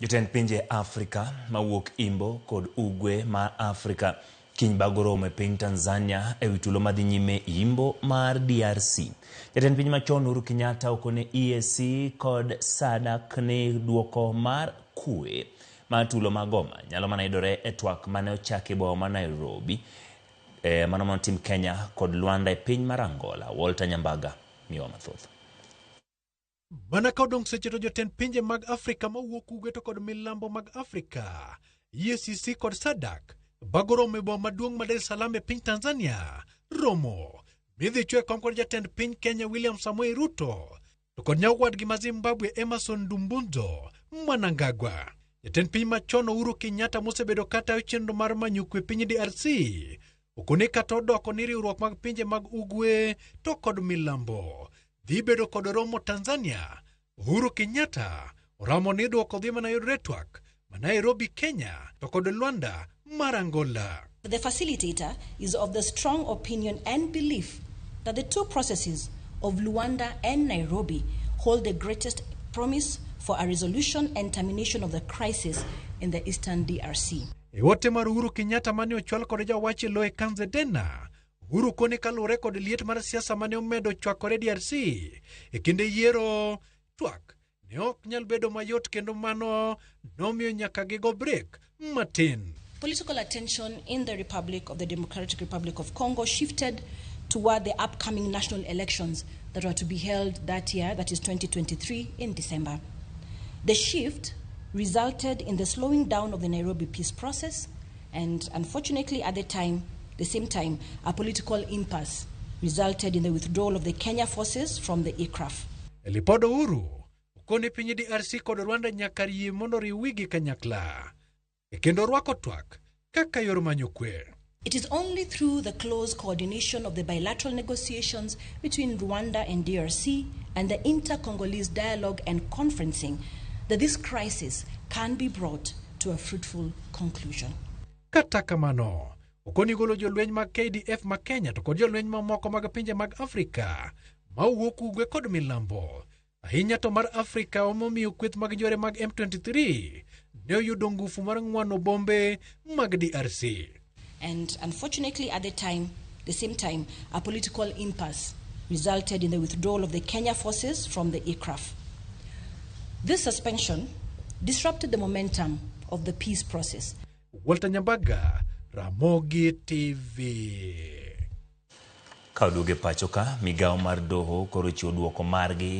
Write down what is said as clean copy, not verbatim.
Jotend pinje Afrika mawuok Imbo kod Ugwe mar Afrika kiny bago romo e piny Tanzania ewi tulo madhi nyime Imbo mar DRC. Jatend piny machon Uhuru Kenyatta okone EAC kod SADC ni duoko mar kwe mar tulo ma Goma nyalo mana yudore e twak mane ochaki e boma ma Nairobi mano manotim Kenya kod Luanda e piny mar Angola. Walter Nyambaga miyowa mathoth. Mana ka odong' seche to jotend pinje mag Afrika mawuok ugwe to kod milambo mag Afrika, EACC kod SADC bago romo e boma maduong' ma Dar es Salaam e piny Tanzania. Romo midhi chwe kom kod jatend piny Kenya William Samoei Ruto to kod nyawadgi ma Zimbabwe Emmerson Dambudzo Mnangagwa. Jatend piny machon Uhuru Kenyatta mosebedo katayo chenro mar manyo kwe piny DRC okone kata odoko ni riwruok mag pinje mag ugwe to kod milambo dhi bedo kod romo Tanzania. Uhuru Kenyatta oramo ni duoko dhi mana yudore twak ma Nairobi, Kenya to kod Luanda mar Angola. The facilitator is of the strong opinion and belief that the two processes of Luanda and Nairobi hold the greatest promise for a resolution and termination of the crisis in the eastern DRC. E ote mar Uhuru Kenyatta mane ochwal kod jawach e loye Kanze Dena, Uhuru kone kaluwore kod liet mar siasa mane omedo chwakore DRC e kinde yiero, twak ne ok nyal bedo mayot kendo mano nomiyo nyaka gigo brek matin. Political attention in the Republic of the Democratic Republic of Congo shifted toward the upcoming national elections that were to be held that year, that is 2023, in December. The shift resulted in the slowing down of the Nairobi peace process, and unfortunately, at the same time, a political impasse resulted in the withdrawal of the Kenya forces from the EACRF. Lipod Uhuru okone piny DRC kod Rwanda nyaka yie mondo riwigi kanyakla e kendo rwako twak kaka yor manyo kwe. It is only through the close coordination of the bilateral negotiations between Rwanda and DRC and the inter-Congolese dialogue and conferencing that this crisis can be brought to a fruitful conclusion. Kata kamano, okoni golo jolweny mag KDF ma Kenya to kod jolweny mamoko mag pinje mag Afrika mawuok ugwe kod milambo. Ahinya to mar Afrika omomiyo kweth mag njore mag M23 ne oyudo ngufu mar ng'wano bombe mag DRC. And unfortunately, at the same time, a political impasse resulted in the withdrawal of the Kenya forces from the EACRF. This suspension disrupted the momentum of the peace process. Walter Nyambaga, Ramogi TV. Ka oduogo e pacho ka, migawo mar doho koro chiwo duoko margi.